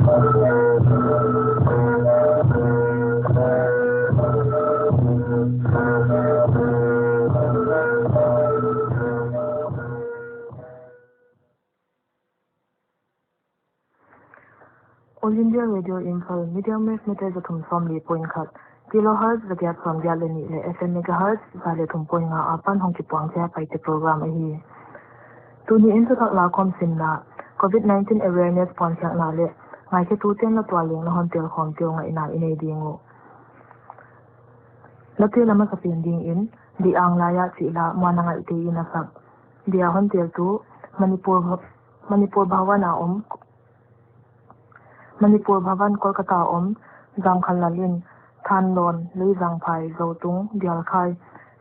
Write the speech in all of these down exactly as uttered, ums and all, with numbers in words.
All India Radio Imphal, medium wave meter za thum sawmli point khat, kilohertz za giat sawmgiat leh nih leh F M megahertz za leh thum point nga apan hong kipuang chiat Paite program ahi. Tuni in thuthak lakhawm simna, covid nineteen awareness puansiakna leh ngaikhetute'n la tual leng na hon tel khawm teu ngaihna i nei ding uh. Late la masapen dingin, Di Ang Lai A Chih La Muanangaihte In A Sak. Dia hon teltu, Manipur, Manipur Bhavan a om, Manipur Bhavan Kolkata a om, Zamkhanlal in, Thanlon, Leizangphai, Zotung, Dialkhai,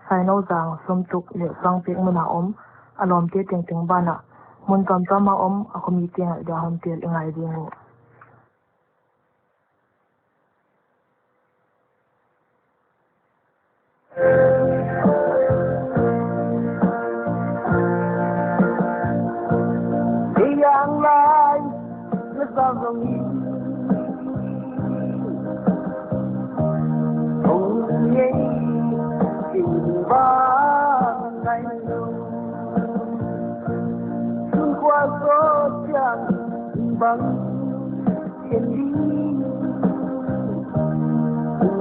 Sainauzang, Sumtuk leh Suangpek mun a om, a lawmte tengteng banah, mun tuamtuam a om, a khomite ngaih dia hon tel i ngai ding uh.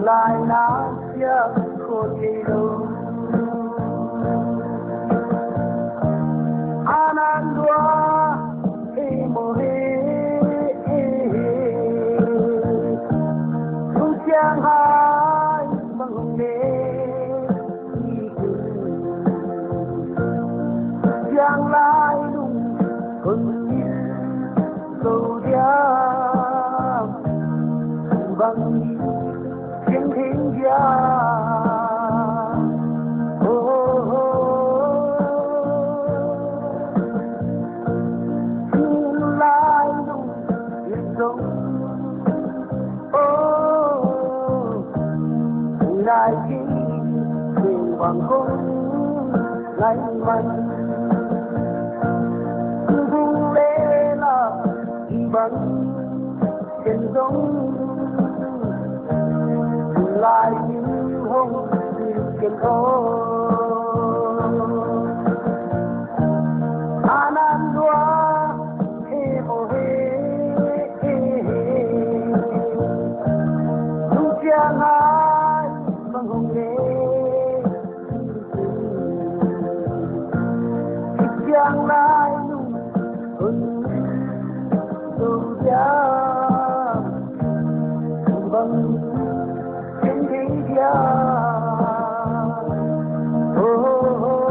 Lai na sia ko te lo. Anandua he mo he. Tung siang hai bang hong le. Siang lai lung kon ni so dia. Bang ni siang theng dia. Oh, oh, oh. Siang lai lung kon ni so. Oh, lai ki, bang kong lai man. Bung le la, bang ken dong. Lai ki hong ken dong. Anandua he mo he. Tung siang hai bang hong le. Siang lai lung kon ni so dia. Bang ni siang theng dia. Oh, oh, oh.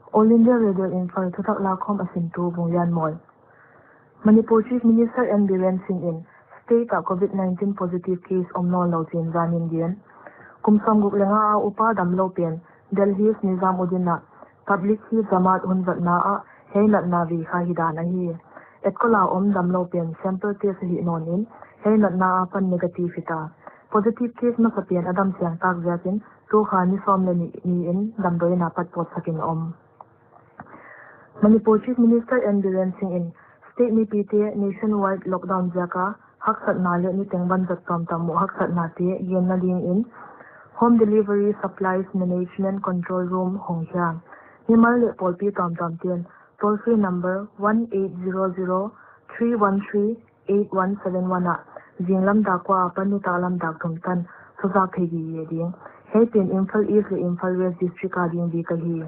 All India Radio Imphal, thuthak lakhawm a simtu Vunglianmawi. Manipur Chief Minister N Biren Singh in state ah covid nineteen positive case om nawnlou chi'n zanin gen. Kum sawmguk leh nga a upa damlou pen Delhi's Nizamuddin ah Tabligh-e-Jamaat hun zatna ah hiai natna vei kha hidan ahi. Etkol a om damlou pen sample test ahih nawn in hiai natna apan negative hita. Positive case masapen a damsiang tak ziakin tu kha ni sawm leh nih ni in damdawi in apat pawtsak in om. Manipur Chief Minister N Biren Singh in state mipite nationwide lockdown ziaka haksatna leh niteng banzat tuamtuam muh haksatnate genna dingin Home Delivery Supplies Management Control Room hong khia. Mimal leh pawlpi tuamtuamte'n toll free number one eight zero zero three one three eight one seven one ah zinglam dak kua apan nitaklam dak thum tan thuzak thei gige ding. Hiai pen Imphal East leh Imphal West District a ding bik ahi.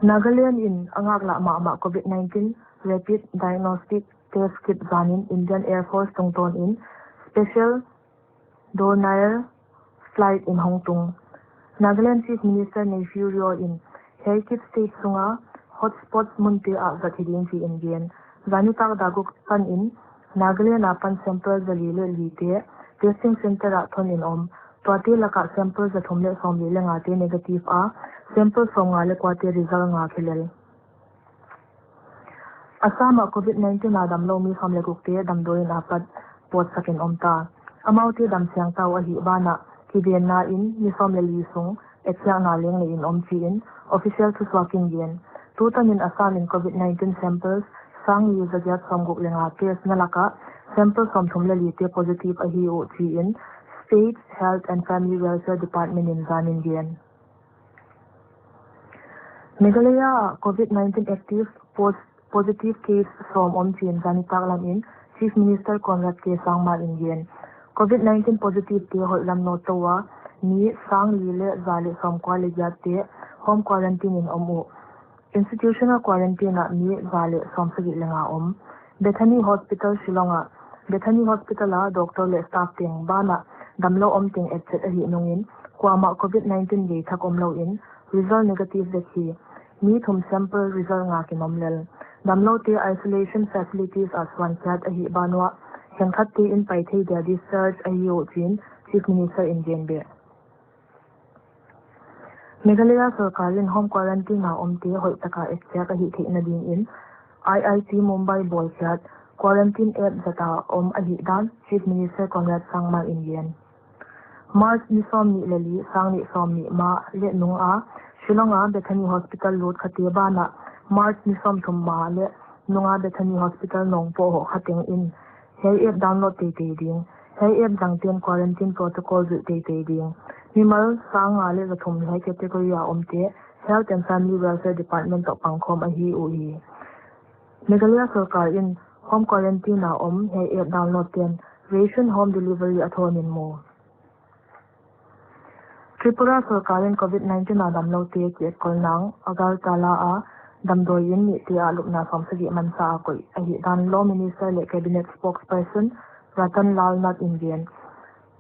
Nagaland in a ngaklah mahmah covid nineteen Rapid Diagnostic Test Kit zanin Indian Air Force tungtawn in special Dornier flight in hong tung. Nagaland Chief Minister Neiphiu Rio in hiai kit state sunga hotspots munte ah zat hi ding chi'n gen. Zan nitak dak guk tan in Nagaland apan sample zali leh lite testing center ah thon in om. Tuate laka sample za thum leh sawmli leh ngate negative a, sample sawmnga leh kuate result ngak hi lel. Assam ah covid nineteen a damlou mi sawm leh gukte damdawi in apat pawtsak in om ta. Amaute damsiang ta uh ahih banah, kivenna in ni sawm leh li sung etchiakna leng nei in om chi in official thusuak in gen. Tutanin Assam in COVID nineteen samples sang li zagiat sawmguk leh nga test na laka sample sawmthum leh li te positive ahi uh chi in State Health and Family Welfare Department in zan in gen. Meghalaya ah COVID nineteen active pos-, positive case sawm om chi in zan nitaklam in Chief Minister Conrad K Sangma in gen. COVID nineteen positive te hoih lam nawn tou a, mi sang li leh za leh sawmkua leh giat te home quarantine in om uh. Institutional quarantine ah mi za leh sawmsagih leh nga om. Bethany Hospital Shillong ah, Bethany Hospital a doctor leh staff teng banah damlou om teng etchet ahih nungin, kuamah COVID nineteen gei thak omlou in, result negative vek hi. Mi thum sample result ngak in om lel. Damloute isolation facilities ah suan khiat ahih ban uah, khenkhat te in pai thei dia discharge ahi uh chi in Chief Minister in gen beh. Meghalaya sorkar in home quarantine a omte hoihtaka etchiak ahih theihna dingin I I T Mumbai bawlkhiat quarantine app zata om ahihdan Chief Minister Conrad Sangma in gen. March ni sawmnih leh li, sang nih sawmnih ma leh nunga Shillong a Bethany Hospital lut khate banah March ni sawmthum ma leh nunga Bethany Hospital Nongpoh hoh kha teng in hiai app download teitei ding. Hiai app zangte'n quarantine protocol zuih teitei ding. Mimal sang nga leh za thum hiai category a omte Health and Family Welfare Department toh pangkhawm ahi uhi. Meghalaya sorkar in home quarantine a om hiai app download te'n ration home delivery a thawn in mu. Tripura sorkar in COVID nineteen a damloute ki etkol nang Agartala a damdawi inn nihte ah lupna sawmsagih mansa a koih ahihdan Law Minister leh Cabinet Spokesperson Ratan Lal Nath in gen.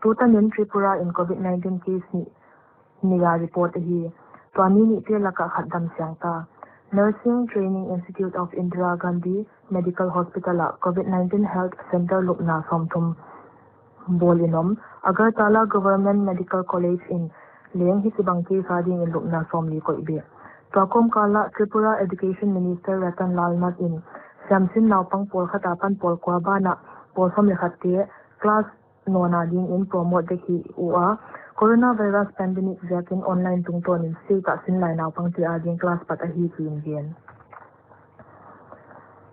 Tutanin Tripura in COVID nineteen case nih nei a report ahi. Tua mi nihte laka khat damsiang ta. Nursing Training Institute of Indira Gandhi Medical Hospital ah COVID nineteen Health Center lupna sawmthum bawl in om. Agartala Government Medical College in leng hichibang case a dingin lupna sawmli koih beh. Tua kawmkal ah Tripura Education Minister Ratan Lal Nath in siamsin naupang pawlkhat apan pawlkua banah pawl sawm leh khat te class nawn a dingin promote dek hi ua, coronavirus pandemic ziakin online tungtawnin state ah sinlai naupangte a ding class pat ahi chi in gen.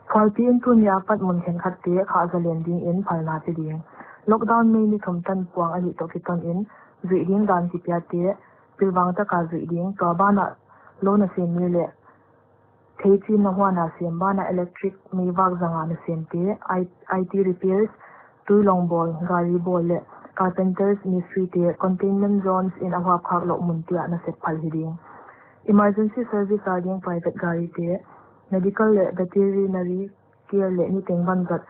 Phualpi in tuni apat mun khenkhatte khahzalen dingin phalna pe ding. Lockdown May ni thum tan puang ahih toh kiton in zuih ding dan kipiate pilvang taka zuih ding, tua banah lou nasem mi leh theichin na huan a sem banah electric meivak zanga nasemte, I-, I T repairs, tui long bawl, gari bawl leh carpenters, mistri te, containment zones in a huap khak louh munte ah nasep phal hi ding. Emergency service a ding private gari te, medical leh veterinary care leh niteng vanzat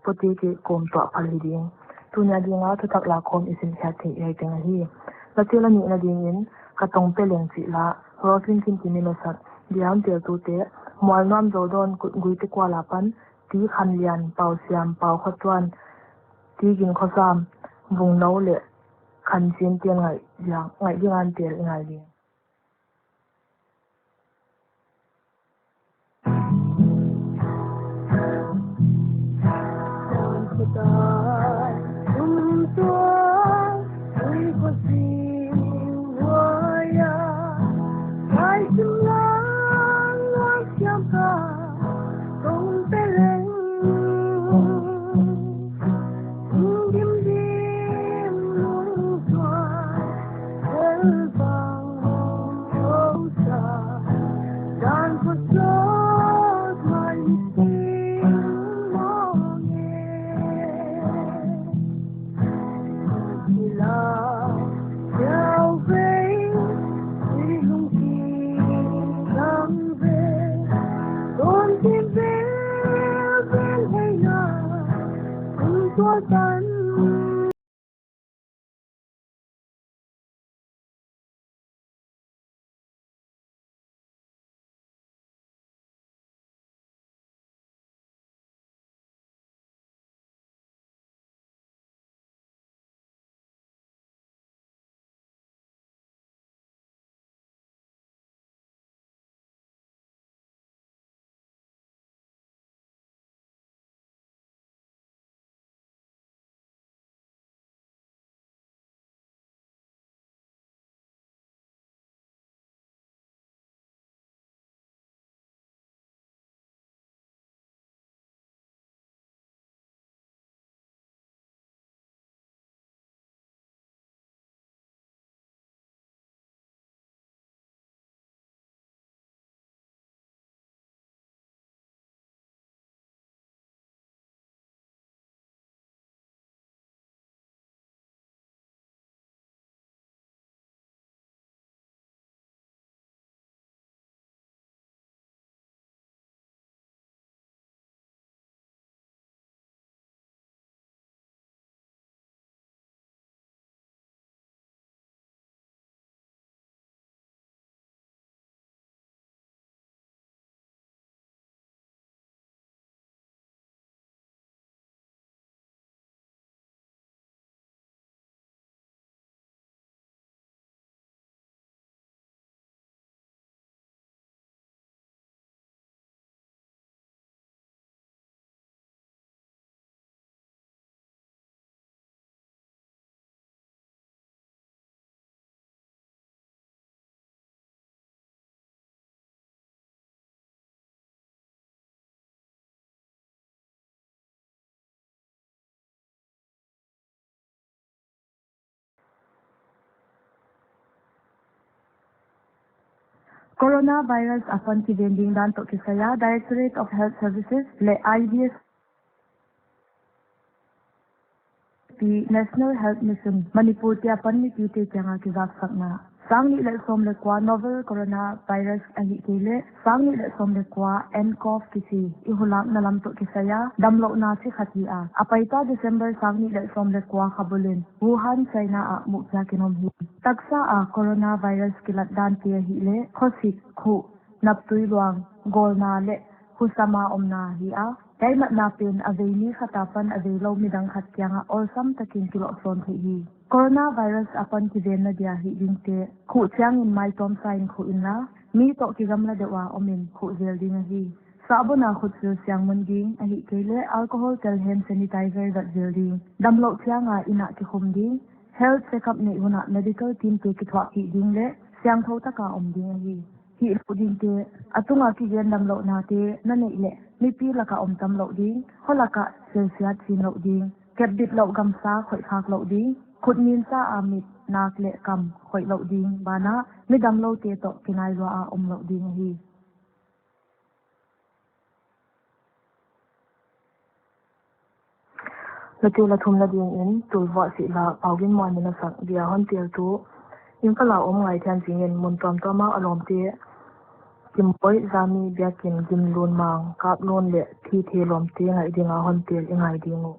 pote kikawm tuah phal hi ding. Tuni a dinga thuthak lakhawm i sim khiat theih hiai teng ahi. Latel a nihna dingin Ka Tong Pe Leng chih la, Roslyn Khinchimi nasak, Diam Teltute, Mualnuam Zodawn Kut Guite Kual apan, Ti Khanlian, Pau Siam, Pau Khotuan, Ti Gin Khosam, Vungno leh Khanchin te'n ngaih ding, ngaih ding an tel i ngai ding. Coronavirus apan kiven ding dan toh kisai a Directorate of Health Services leh I D S P, National Health Mission Manipur te apan mipite kianga kizaksakna. Sang nih leh sawm leh kua novel coronavirus ahihkeileh sang nih leh sawm leh kua ncov kichi i hulakna lam toh kisai a damlouhna chi khat hi a, a paita December sang nih leh sawm leh kua kha bul in Wuhan, China ah muhkhiak in om hi. Taksa a coronavirus kilat dante ahihleh khosik, khuh, naptui luang, gawlna leh husam a omna hi a, hiai matna pen a vei mi khat apan a veilou midang khat kiangah awlsam takin kilohsawn theih hi. Coronavirus apan kivenna dia hih dingte, khuh chiangin mai tawmsa in khuh inla, mi toh kigamla deuh a om in khuh zel ding ahi. Sahbawn a khutsil siangmun ding, ahihkeileh alcohol tel hand sanitizer zat zel ding. Damlouh chiang a inn ah kikhum ding, health checkup neih hun ah medical team te kithuahpih ding leh siangthou taka om ding ahi. Hih louh dingte, a tunga kigen damlouhnate na neih leh mipi laka om tam louh ding, kho laka selsiat chin louh ding, kepbit louh gamsa khoih khak louh ding, khut minsa a mit, nak leh kam khoih louh ding, banah mi damloute toh kinai lua a om louh ding ahi. Late la thumna dingin tulvuah sihla Paugin Muan in a sak dia hon teltu Imphal a om Ngaithianzing in mun tuamtuam a a lawmte Kimboi, Zami, Biakin, Gimlun, Mang, Kaplun leh Thithe lawmte ngaih dinga hon tel i ngai ding uh.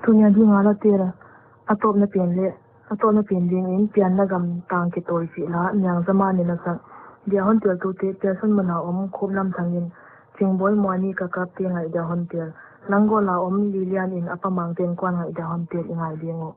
Tunia dinga la tel a tawpna pen leh, a tawpna pen dingin Pianna Gam tang kitawi sihla Niang Zaman in a sak Dia hon tel tute, Pialson mun a om Khuplamthang in Chingbawi Muani Kakap te ngaih dia hon tel. Langol a om Lilian in Apamang Tengkuan ngaih dia hon tel i ngai ding uh.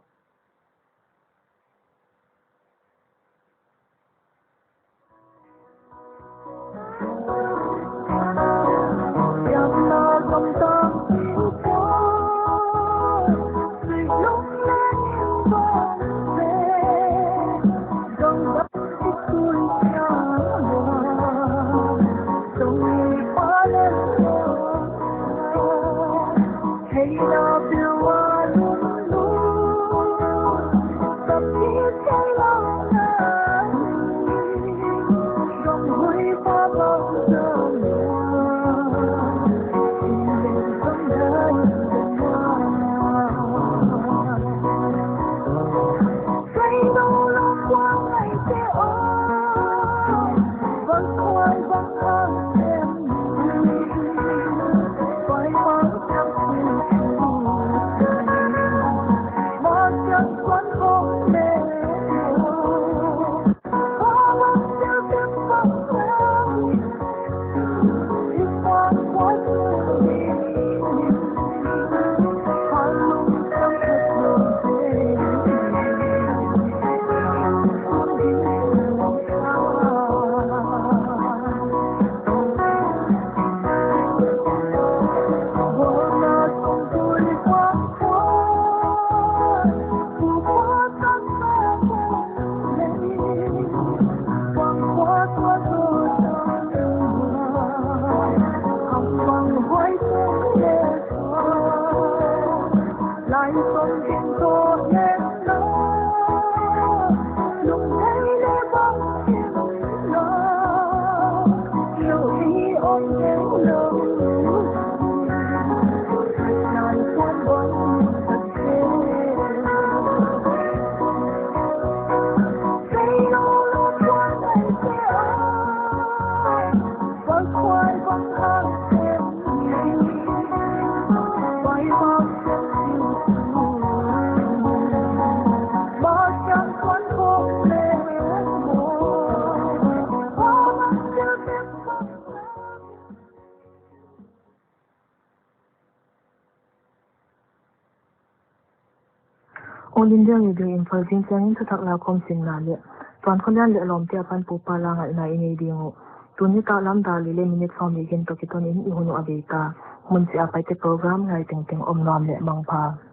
All India Radio Imphal, zingchiang in thuthak lakhawm simna leh tuankholian leh lawmte apan pupa la ngaihna i nei ding uh. Tuni nitaklam dak li leh minute sawmnih gin toh kiton in i hun uh a bei ta. Mun chih a Paite program ngai tengteng om nuam leh mangpha.